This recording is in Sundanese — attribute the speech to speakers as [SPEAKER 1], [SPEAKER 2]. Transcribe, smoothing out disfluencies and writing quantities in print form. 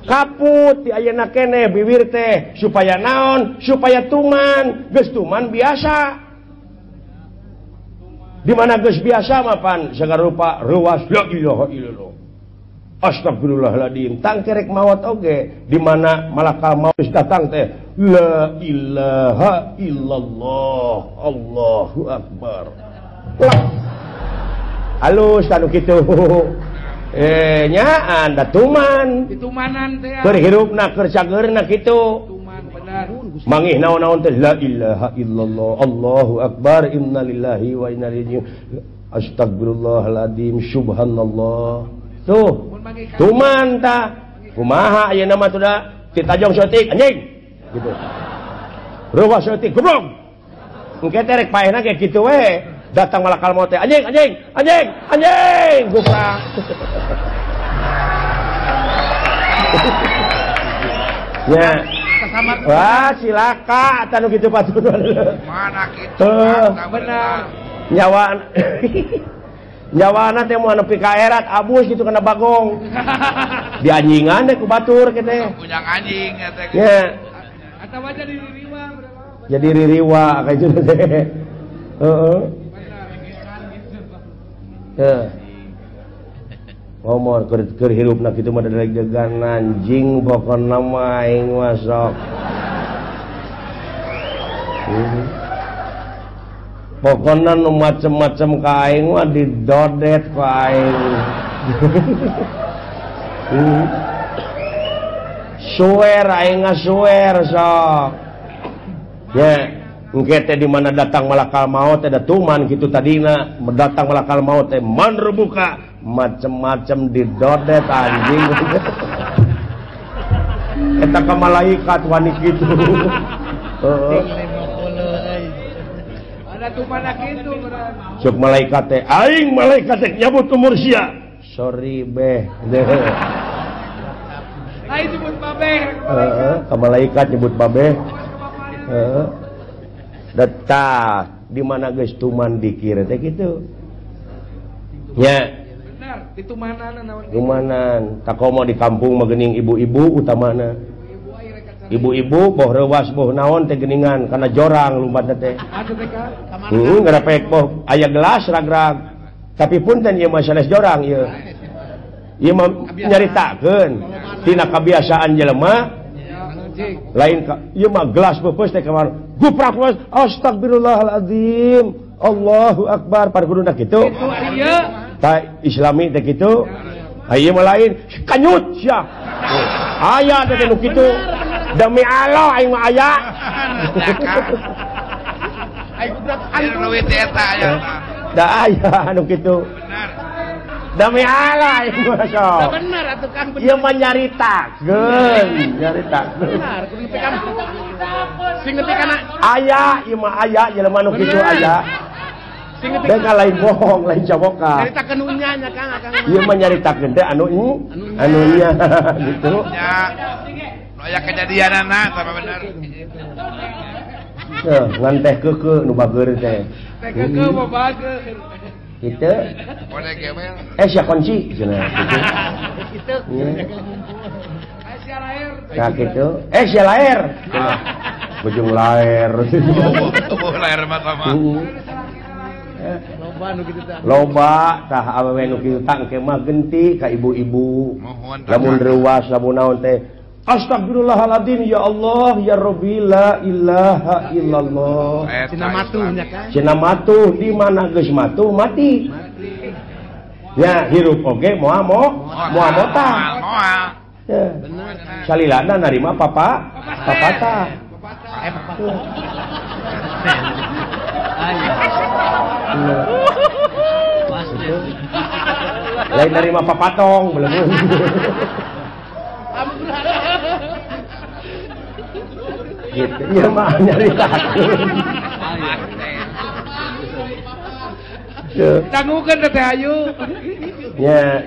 [SPEAKER 1] Kaput di ayeuna keneh bibir teh supaya naon? Supaya tuman. Geus tuman biasa. Di mana geus biasa mah pan sagala rupa reuwas la ilaha illallah. Astagfirullahaladzim. Tangkerek maot oge di mana malakal maut geus datang teh la ilaha illallah Allahu akbar. Halus anu kitu. Nyaan da tuman.
[SPEAKER 2] Ditumanan teh.
[SPEAKER 1] Keur hirupna keur cageurna kitu.
[SPEAKER 2] Tuman bener.
[SPEAKER 1] Mangih naon-naon teh la ilaha illallah Allahu akbar innalillahi wa inna ilaihi astagfirullahaladzim subhanallah. Tuh. Tuman tah. Kumaha ayeuna mah tuh da ditajong saeutik anjing. Gitu. Reuwas saeutik goblok. Engke teh rek paehna ge kitu we. Datang malakal maut teh anjing anjing anjing anjing guprak. Ya. Wah, cilaka atuh nu kitu patut.
[SPEAKER 3] Mana kitu?
[SPEAKER 2] Benar.
[SPEAKER 1] Nyawa nyawana teh moal nepi ka erat abus gitu kena bagong. Di anjingan teh ku batur kitu teh.
[SPEAKER 3] Punya anjing teh.
[SPEAKER 1] Ya.
[SPEAKER 2] Atawa jadi ririwa.
[SPEAKER 1] Jadi ririwa kayak gitu teh. Heeh. Heuh. Ngomor keur hirupna kitu mah deg-degan anjing pokona mah aing mah sok. Pokona nu macem-macem ka aing mah didodet ku aing. Suwer aing ngasuwer sok. Ya, engke teh di mana datang malakal maut teh da tuman kitu tadina, datang malakal maut teh manrubuka macem-macem didodet anjing. Eta ka malaikat wani kitu. Heeh.
[SPEAKER 2] Ada tumana kitu
[SPEAKER 1] Sok malaikat teh aing malaikat teh nyabut umur sia. Sorry beh.
[SPEAKER 2] Aing nyebut babeh.
[SPEAKER 1] Heeh, ka malaikat nyebut babeh. Heeh. Detah di mana geus tuman dikir teh kitu. Nya.
[SPEAKER 2] Benar, ditumanan naon.
[SPEAKER 1] Tumanan, takomo di kampung mah geuning ibu-ibu utamana. Ibu-ibu boh reuwas boh naon teh geuningan kana jorang lumpat teh. Heeh, ngarepek boh aya gelas rag-rag. Tapi punten ieu mah sanes jorang ieu. Ieu mah nyaritakeun tina kabiasaan jelema lain ieu mah gelas beupeus teh kamar. Guprak gelas astagfirullahaladzim. Allahu akbar par kuduna kitu. Ta islami teh kitu. Ieu mah lain kanyut sia. Aya teh nu kitu. Demi Allah aing mah aya.
[SPEAKER 3] Aing guprak anu teh eta aya.
[SPEAKER 1] Da aya anu kitu. Demi Allah aing mah sok.
[SPEAKER 2] Bener atuh Kang.
[SPEAKER 1] Ieu mah nyaritakeun, nyaritakeun.
[SPEAKER 2] Bener, kudu nepi ka sing nepi kana
[SPEAKER 1] aya ieu mah aya jelema nu kitu aya.
[SPEAKER 2] Sing nepi
[SPEAKER 1] da lain bohong, lain caboka.
[SPEAKER 2] Nyaritakeun nu nya nya Kang, Akang.
[SPEAKER 1] Ieu mah nyaritakeun teh anu anu nya gitu.
[SPEAKER 3] Nya. Nu aya kejadianana tah bener.
[SPEAKER 1] Heuh, ngan teh keukeuh nu bageur teh.
[SPEAKER 2] Teh keukeuh mah bageur.
[SPEAKER 1] Gitu. Sia kunci cenah gitu.
[SPEAKER 2] Sia laer.
[SPEAKER 1] Nah gitu. Sia laer. Bujung laer.
[SPEAKER 3] Oh, laer mah sama.
[SPEAKER 2] Loba nu kitu tah.
[SPEAKER 1] Loba tah awewe nu kitu tah engke mah genti ka ibu-ibu. Lamun reuwas lamun naon teh astagfirullahaladzim ya Allah ya Rabbi la ilaha illallah.
[SPEAKER 2] Cina matuh nya Kang.
[SPEAKER 1] Cina matuh di mana geus matuh mati. Ya hirup oge moal moal motah.
[SPEAKER 3] Moal.
[SPEAKER 1] Ya. Salilana narima papa papatah. Lain narima papatong belum. Gitu. Iya mah nyaritakeun.
[SPEAKER 2] Dangukeun teh Ayu.
[SPEAKER 1] Nya.